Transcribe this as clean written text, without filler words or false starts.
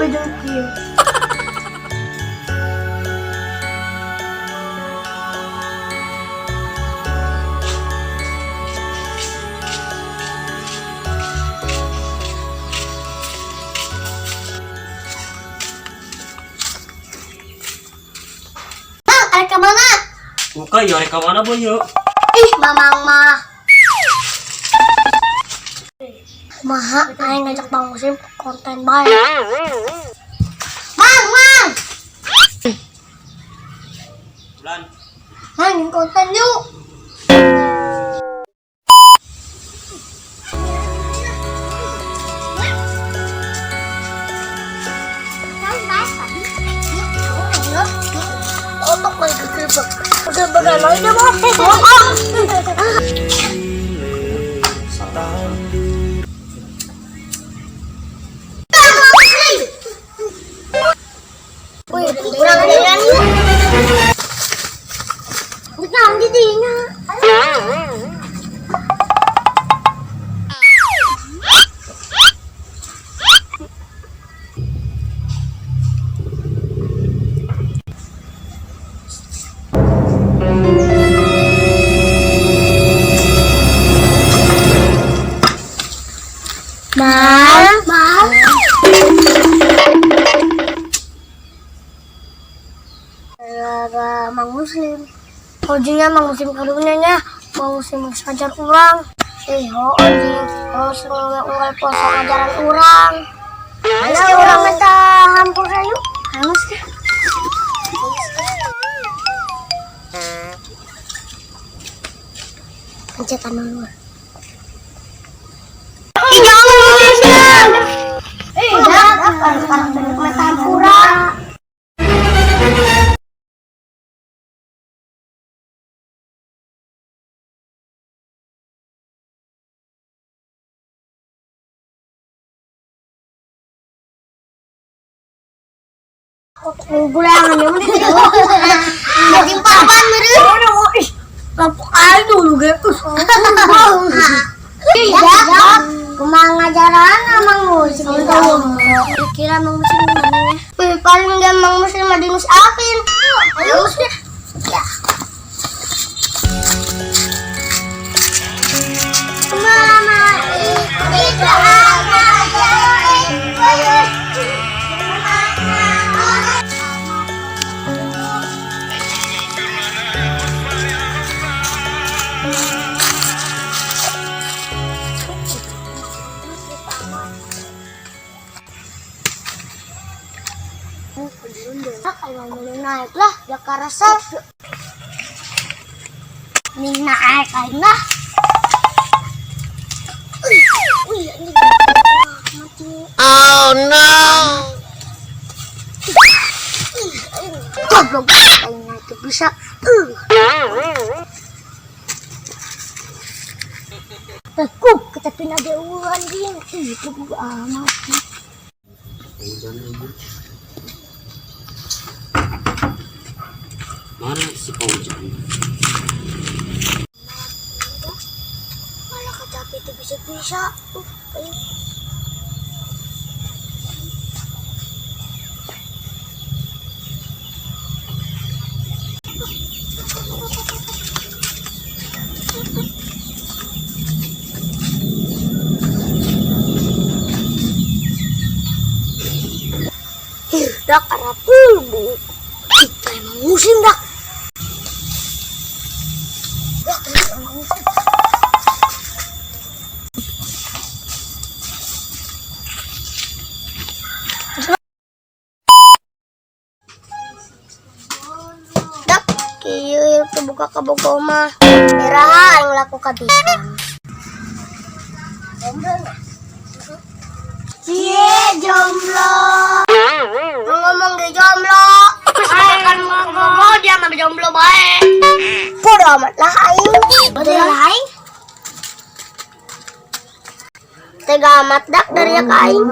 Bae jeung kieu. Mang, arek ka mana? Buka ya rek ka mana boy yuk. Ih, mamang mah. Kumaha aing ngajak Bang Muslim konten bae. Mang, mang. Bulan. Mang, konten yuk. Otok lagi kegerebek. Kegerebekan lagi dia mau. Wih, kurang ada yuk. Naon di dinya? Mang, mang. Gara Mang Muslim. Ojingnya Mang Muslim karunya nya, Mang Muslim geus ngajar urang. Eh, ho ojing, Mang Muslim unggal poso ngajaran urang. Ayo urang minta hampura yuk. Harus ya. Pencetan dulu. Ih, jangan Muslim. Eh, jangan sekarang minta hampura. Gulangan ya mending. Jadi papan meureun. Ih, lampu air dulu ge. Tidak. Kumaha ngajaran Mang Muslim. Kira Mang Muslim gimana ya? Wih, paling dia Mang Muslim mah di Musafin. Ayo ya. Mama, itu Kalau mau naik lah, ya karasal. Ning naik aing lah. Wih, ini mati. Oh no! Goblok, aing naik tuh bisa. Aku kita pindah jauhan anjing. Ih, goblok amat. Mana si Fauzan? Malah kecapi itu bisa-bisa. Aing. Ih, dak arapul bu. Kita emang musim dak. Dak, emang musim. Dak, kieu itu buka kabogoh mah. Iraha aing laku kabisa. Jomblo nya? Cie jomblo. Lu ngomong ge jomblo. Kan ngomong dia mah jomblo bae. Bodoh amat lah aing. Bodoh lah aing. Tega amat dak dari ya ka aing.